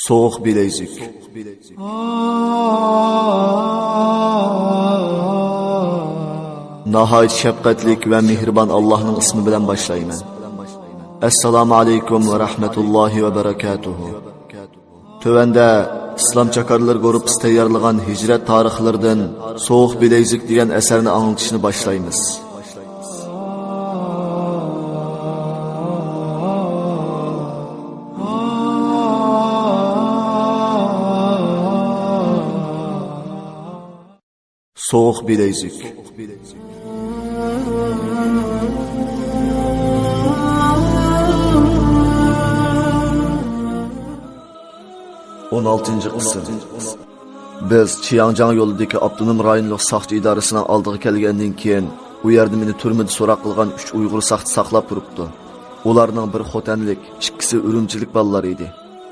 Soğuk bilezik. Nəhayət şəfqətlik və mehriban Allah'ın ismi bilan başlayman. Esselamu aleyküm və rahmetullahi və berekatuhu. Tövəndə İslam çakarlar qorup tayyorlagan hicret tarixlaridan Soğuk bilezik degan əsərni anlatışını başlaymiz. Soğuk bilezik. On altıncı qism. Biz Chiyangjang yo'lidagi Abdunum rayonlik saqchi idorasining oldiga kelgandan keyin u yerda meni turmada so'roq qilgan 3 Uyg'ur saqchi saqlab turibdi. Ularning biri xotanlik, ikkisi Urumchilik bolalar edi.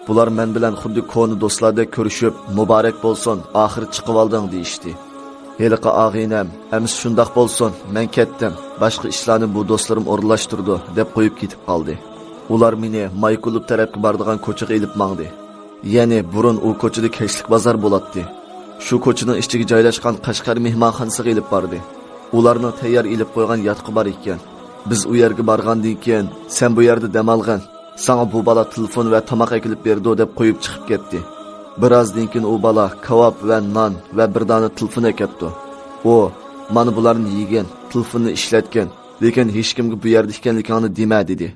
Bular men bilan xuddi koni do'stlardek ko'rishib, muborak bo'lsin, oxiri chiqib olding deyishdi. Heliqi ağinam, əmis şundaq bolsun, mən ketdim, başqa işlarni bu dostlarım o'rinlashtirdi, deb qo'yib ketib qoldi. Ular meni Maykulub tarafga boradigan ko'chaga ilib mangdi. Ya'ni burun u ko'chada kechlik bozor bo'latdi. Shu ko'chaning ichiga joylashgan Qashqar mehmonxonasiga ilib bordi. Ularning tayyor ilib qo'ygan yatqi bor ekan. Biz u yerga borgandan keyin, sen bu yerda dam olg'in, sana bu bola telefon va tomoq akilib berdi deb qo'yib chiqib ketdi. Birazdan keyin u bola kavob va non va bir dona telefon akabdi. U mana bularni yegan, telefonni ishlatgan, lekin hech kimga bu yerda ekanligini dema dedi.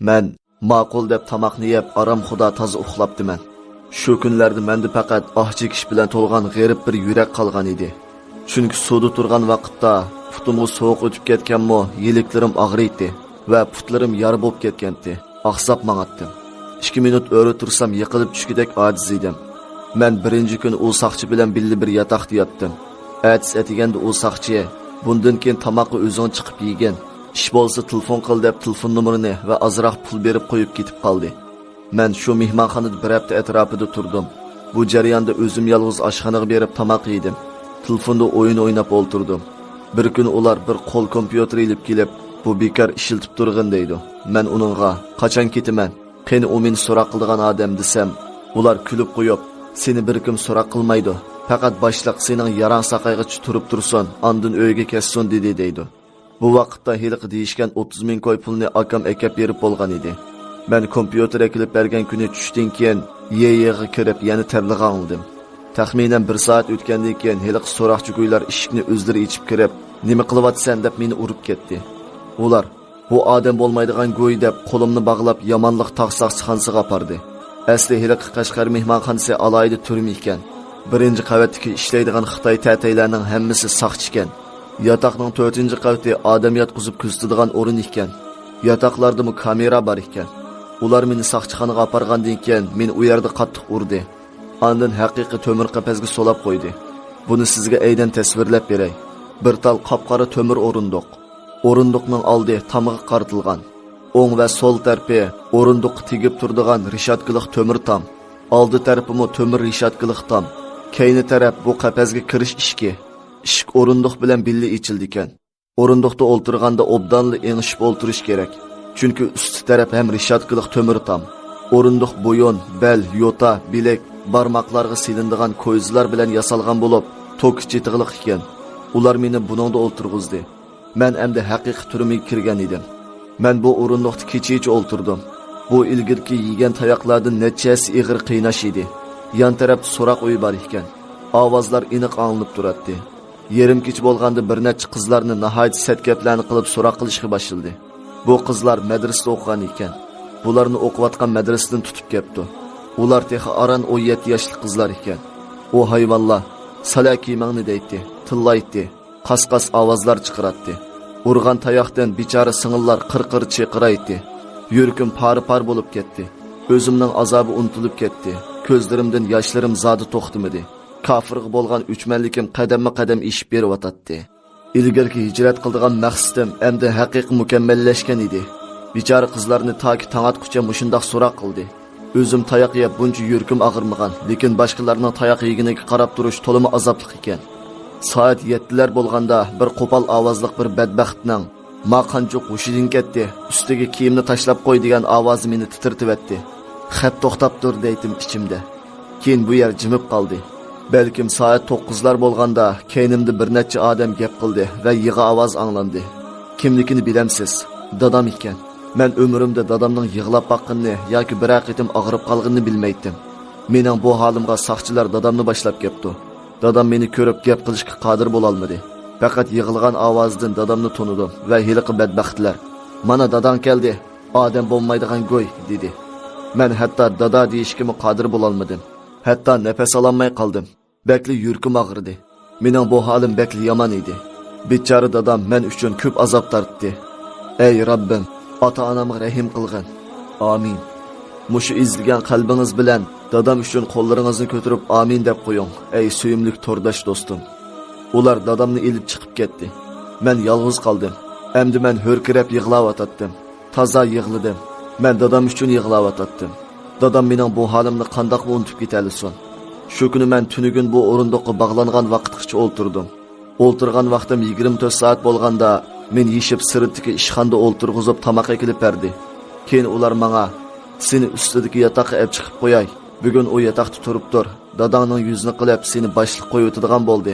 Men ma'qul deb tomoqni yeb, arom xudo toza uxlabdiman. Shu kunlarda menda faqat oh chekish bilan to'lgan g'arib bir yurak qolgan edi. Chunki suvda turgan vaqtda putimga sovuq o'tib ketganmi, yeliklarim og'riydi va putlarim yara bo'lib ketgandi. Oqsab mangatdim. 2 minut o'ri tursam yiqilib tushgudek ojiz edim. Men birinchi kun u saqchi bilan birga bir yotoqda yotdim. Atis atiganda u saqchi bundan keyin tomoqni o'zing chiqib yegin, ish bo'lsa telefon qil deb telefon nomerini va ozroq pul berib qo'yib ketib qoldi. Men shu mehmonxonada bir hafta atrofida turdim. Bu jarayonda o'zim yolg'iz oshxonaga berib tomoq yedim. Telefonda o'yin o'ynab o'ltirdim. Bir kun ular bir qo'l kompyuter ilib kelib, bu bekor ishiltib turg'in deydi. Men uningga qachon ketaman? Qani u meni so'roq qilgan odam desam, ular kulib qo'yib, seni bir kim so'roq qilmaydi. Faqat boshliq sening yarang saqayg'icha turib tursin, andin uyga ketsin dedi deydi. Bu vaqtda heliqi deyishgan 30 ming koy pulni akam akab berib bo'lgan edi. Men kompyuter akilib bergan kuni tushdan keyin YY'ga kirib yana tabliğ oldim. Taxminan 1 soat o'tgandan keyin heliqi so'roqchi go'ylar eshikni o'zlari ichib kirib, nima qilyapsan deb meni urib ketdi. Ular bu odam bo'lmaydigan go'y deb qo'limni bog'lab yomonlik tog' saqchixonasiga apardi. Asli heliqi Qashqar mehmonxonasi alohida turma ekan. Birinchi qavatdagi ishlaydigan Xitoy ta'taylarning hammasi saqchi ekan. Yotoqning 4-qavati odam yotqizib kuzatadigan o'rin ekan. Yotoqlardami kamera bor ekan. Ular meni saqchixonaga apargandan keyin meni u yerda qattiq urdi. Ondan haqiqiy temir qafasga solab qo'ydi. Buni sizga aydan tasvirlab beray. Bir tal qop-qora temir o'rindiq. O'rindiqning oldi tomig'i qaratilgan. O'ng va so'l tarafi o'rindiqqa tegib turadigan rishatkiliq temir tom. Oldi tarafimi temir rishatkiliq tom. Keyni taraf bu qafasga kirish eshigi. Eshik o'rindiq bilan birga ochildi ekan. O'rindiqda o'ltirganda obdanli engishib o'ltirish kerak. Chunki usti taraf ham rishatkiliq temir tom. O'rindiq bo'yin, bel, yo'ta, bilak, barmoqlarga silindigan ko'zlar bilan yasalgan bo'lib, tok chetig'liq ekan. Ular meni buningda o'ltirg'izdi. Men endi haqiqiy turimiga kirgan edim. Men bu o'rindiqda kechacha o'ltirdim. Bu ilgirki yegan tayoqlardan nechasi ig'ir qiynash edi. Yon tarafda so'roq uyi bor ekan. Ovozlar aniq anglanib turardi. Yarim kech bo'lganda bir necha qizlarni nihoyat sat gaplarni qilib so'roq qilishga boshladi. Bu qizlar madrasada o'qigan ekan. Bularni o'qiyotgan madrasadan tutib ketdi. Ular texi aran 17 yoshli qizlar ekan. U hayvonlar sala kiymangni deydi, tillaydi, qas-qas ovozlar chiqaratdi. Urgan tayoqdan bechora singillar qirqir chaqiraydi. Yurakim par-par bo'lib ketdi. O'zimning azobi unutilib ketdi. Ko'zlarimdan yoshlarim zodi to'xtamadi. Kofirga bo'lgan uchmanlikim qadamma-qadam eshib beryotdi. Ilgarki hijrat qildigan maqsadim endi haqiqiy mukammallashgan edi. Bechora qizlarni toki tong otguncha mushundoq so'roq qildi. O'zim tayoq yeb buncha yurakim og'irmagan, lekin boshqalarning tayoq yeginiga qarab turish to'limi azobli ekan. Soat 7lar bo'lganda bir qo'pol ovozliq bir badbaxtning "Ma qancha hushidan ketdi, ustiga kiyimni tashlab qo'y" degan ovozi meni titirtivatdi. Xap to'xtab tur deydim ichimda. Keyin bu yer jimib qoldi. Balkim soat 9lar bo'lganda keynimda bir necha odam gap qildi va yig'i ovoz anglandi. Kimligini bilamsiz? Dadam ekan. Men ömrümdə dadamның yig'lab baqqanini yoki biror qitim og'rib qolganini bilmaydim. Mening bu holimga saqchilar dadamni boshlab ketdi. Dadam meni ko'rib gap qilishga qodir bo'lolmadi. Faqat yig'ilgan ovozidan dadamni tunidim va hiliqi badbaxtlar: "Mana dadang keldi, odam bo'lmaydigan go'y" dedi. Men hatto dada deyishga qodir bo'lolmadim. Hatto nafas ololmay qoldim. Bakli yurakim og'ridi. Mening bu holim bakli yomon edi. Bechora dadam men uchun ko'p azob tortdi. Ey Rabbim, ota-onamga rahim qilgin. Amin. Mushu ezilgan qalbingiz bilan dadam uchun qo'llaringizni ko'tarib amin deb qo'ying, ey suyumlik to'rdosh do'stim. Ular dadamni ilib chiqib ketdi. Men yolg'iz qoldim. Endi men hurkirab yig'layotdim. Toza yig'ladim. Men dadam uchun yig'layotdim. Dadam mening bu holimni qandoq unutib ketalisin. Shu kuni men tunugun bu o'rindiqqa bog'langan vaqtgacha o'ltirdim. O'ltirgan vaqtim 24 soat bo'lganda men yeshib sirtdagi ishxonada o'ltirg'izib tomoq ekilib berdi. Keyin ular menga: "Seni ustidagi yotoqqa olib chiqib qo'yay. Bugun u yotoqda turib tur. Dadangning yuzini qilib seni boshliq qo'yib o'tadigan bo'ldi.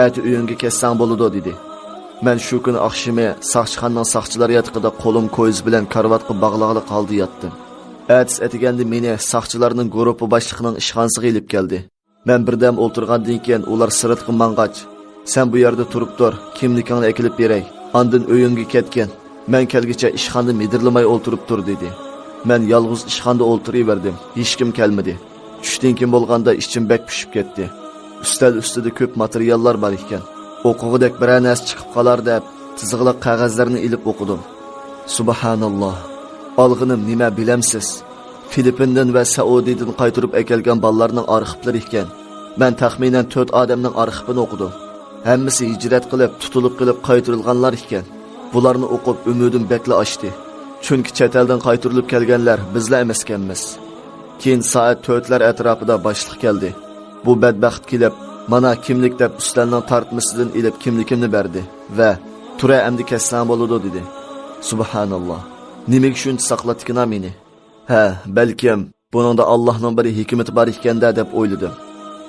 Ati uyingga ketsang bo'ladi" dedi. Men shu kuni oqshimi soqchixonaning soqchilar yotig'ida qo'lim ko'z bilan karvatga bog'liq holda yotdim. Atis atiganda meni soqchilarning guruhi boshlig'ining ishxonasiga ilib keldi. Men birdam o'ltirgandan keyin ular sirtqa mang'ach: "Sen bu yerda turib tur, kimligingni akilib beray. Andin uyingga ketgin. Men kelguncha ishxonada midirlamay o'ltirib tur" dedi. Men yolg'iz ishxonada o'ltiraverdim. Hech kim kelmadi. Tushdan keyin bo'lganda ishim bak pishib ketdi. Ustal ustida ko'p materiallar bor ekan. O'qig'idek biror narsa chiqib qolar deb tizig'liq qog'ozlarni ilib o'qidim. Subhanalloh. Olg'inim nima bilamsiz? Filippindan va Saudiyadan qaytarib akelgan bolalarning arxivlari ekan. Men taxminan 4 odamning arxivini o'qidim. Hammasi hijrat qilib, tutilib qilib qaytarilganlar ekan. Bularni o'qib umidim bakla oshdi. Chunki chet eldan qaytarilib kelganlar bizlar emas ekanmiz. Keyin soat 4lar atrofida boshliq keldi. Bu badbaxt kelib, mana kimlik deb ustalning tortmasidan ilib kimligimni berdi va "Tura endi kessam bo'ladi" dedi. Subhanalloh. Nimaga shuncha saqlatdikina meni? Ha, balkim buningda Allohning bir hikmati bor ekanda deb o'yladim.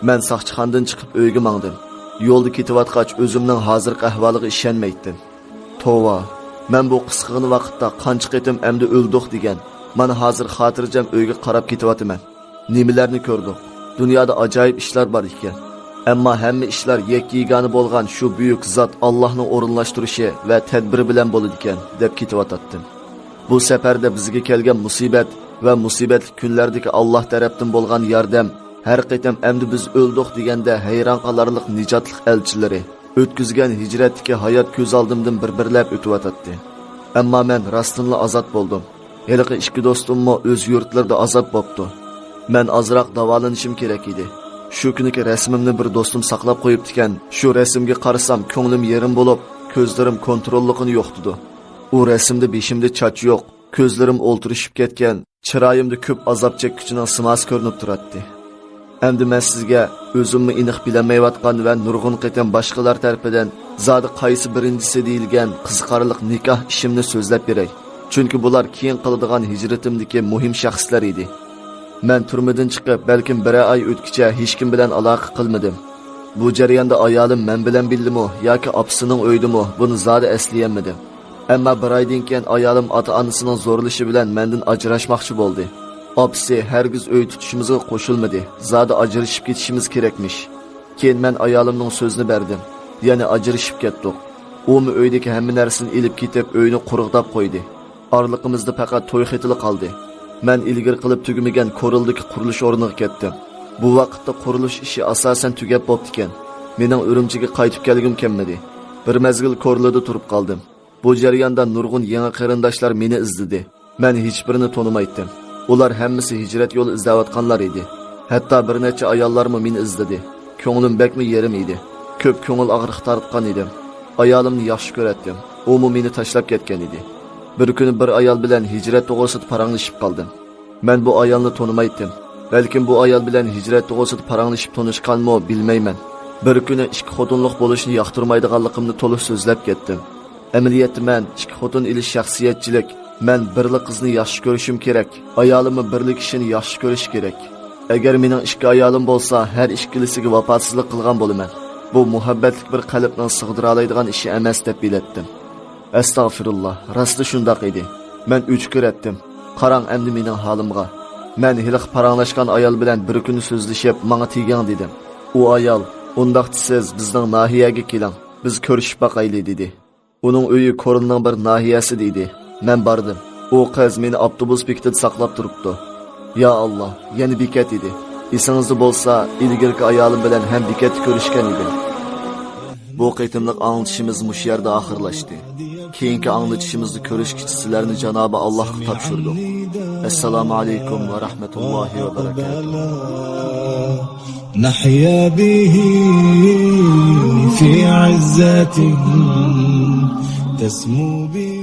Men soqchixonadan chiqib uyga mangdim. Yo'lda ketayotgach o'zimning hozirgi ahvoliga ishonmaydim. Tova, men bu qisqagina vaqtda qancha qitim endi o'ldik degan. Mana hozir xotirjam uyga qarab ketyapman. Nimalarni ko'rdik? Dunyoda ajoyib ishlar bor ekan. Ammo hamma ishlar yakka yagona bo'lgan shu buyuk zot Allohning o'rinlashtirishi va tadbiri bilan bo'ladi ekan deb ketyaptim. Bu safarda bizga kelgan musibat va musibatli kunlardagi Alloh tarafdan bo'lgan yordam har qitim endi biz o'ldik deganda hayron qolarliq nijotliq elchilari o'tkazgan hijratdagi hayot ko'z oldimdan bir-birlab o'tyotdi. Ammo men rostdanla ozod bo'ldim. Heliqi ikki do'stimmi o'z yurtlarida ozod bo'pti. Men ozroq davolanishim kerak edi. Shu kuniki rasmimni bir do'stim saqlab qo'yibdi ekan. Shu rasmga qarasam ko'nglim yerim bo'lib, ko'zlarim kontrolligini yo'qtidi. U rasmda beshimda chach yo'q, ko'zlarim o'ltirishib ketgan, chiroyimda ko'p azob chekkuchining simasi ko'rinib turadi. Endi men sizga o'zimni aniq bilmayotgan va nurg'un qitim boshqalar tarafidan zodi qaysi birinchisi deyilgan qiziqarliq nikoh ishimni so'zlab beray. Chunki bular keyin qiladigan hijratimdagi muhim shaxslar edi. Men turmadan chiqib, balkim bir oy o'tkicha hech kim bilan aloqa qilmadim. Bu jarayonda ayolim men bilan bildimi yoki opasining uydimi, buni zodi eslayolmadim. Ammo bir oydan keyin ayolim ota-onasining zo'rlashi bilan mendan ajrashmoqchi bo'ldi. Opasi hargiz uy tutishimizga qo'shilmadi. Zodi ajrashib ketishimiz kerakmish. Keyin men ayolimning so'zini berdim. Ya'ni ajrashib ketdik. Umi uydagi hamma narsani ilib ketib, uyni quruqdab qo'ydi. Orliqimizda faqat to'y xetili qoldi. Men ilgari qilib tugamagan Korildagi qurilish o'rniga ketdim. Bu vaqtda qurilish ishi asosan tugab bo'pti ekan. Mening Urumchiga qaytib kelgim kelmadi. Bir mezgil Korilda turib qoldim. Bu jarayonda nurg'un yangi qarindoshlar meni izladi. Men hech birini tonimaydim. Ular hammasi hijrat yo'li izlayotganlar edi. Hatto bir necha ayollarmi meni izladi. Ko'nglim bakmi yerim edi. Ko'p ko'ngil og'riq tortgan edim. Ayolimni yaxshi ko'ratdim. Umi meni tashlab ketgan edi. Bir kuni bir ayol bilan hijrat to'g'risida paranglashib qoldim. Men bu ayolni tonimaydim. Balkim bu ayol bilan hijrat to'g'risida paranglashib tanishganmi bilmayman. Bir kuni ikki xotinliq bo'lishni yoqtirmaydiganligimni to'liq so'zlab ketdim. Amaliyotda men ikki xotin ilish shaxsiyatchilik. Men birli qizni yaxshi ko'rishim kerak. Ayolimni birli kishini yaxshi ko'rish kerak. Agar mening ikki ayolim bo'lsa, har ikkilisiga vafosizlik qilgan bo'laman. Bu muhabbatlik bir qalbning sig'dira oladigan ishi emas deb bilatdim. Astag'firulloh, rosti shundoq edi. Men uch kiratdim. Qarang endi mening holimga. Men hiliq paranglashgan ayol bilan bir kuni so'zlashib, menga tegang dedim. U ayol, undaqda siz bizning nahiyaga keling, biz ko'rishib boqayli dedi. Uning uyi Ko'rinning bir nahiyasi dedi. Men bordim. U qiz meni avtobus bekatida saqlab turibdi. Ya Alloh, yana bekat edi. Esingizda bo'lsa, ilgirki ayolim bilan ham bekatda ko'rishgan edim. Bu qitimliq anglitishimiz mush yerda oxirlashdi. Keyingi anglitishimizni ko'rishgacha sizlarni Janobi Allohga topshirdik. Assalomu alaykum va rahmatullohi va barakatuh. نحيا به في عزة تسمو به.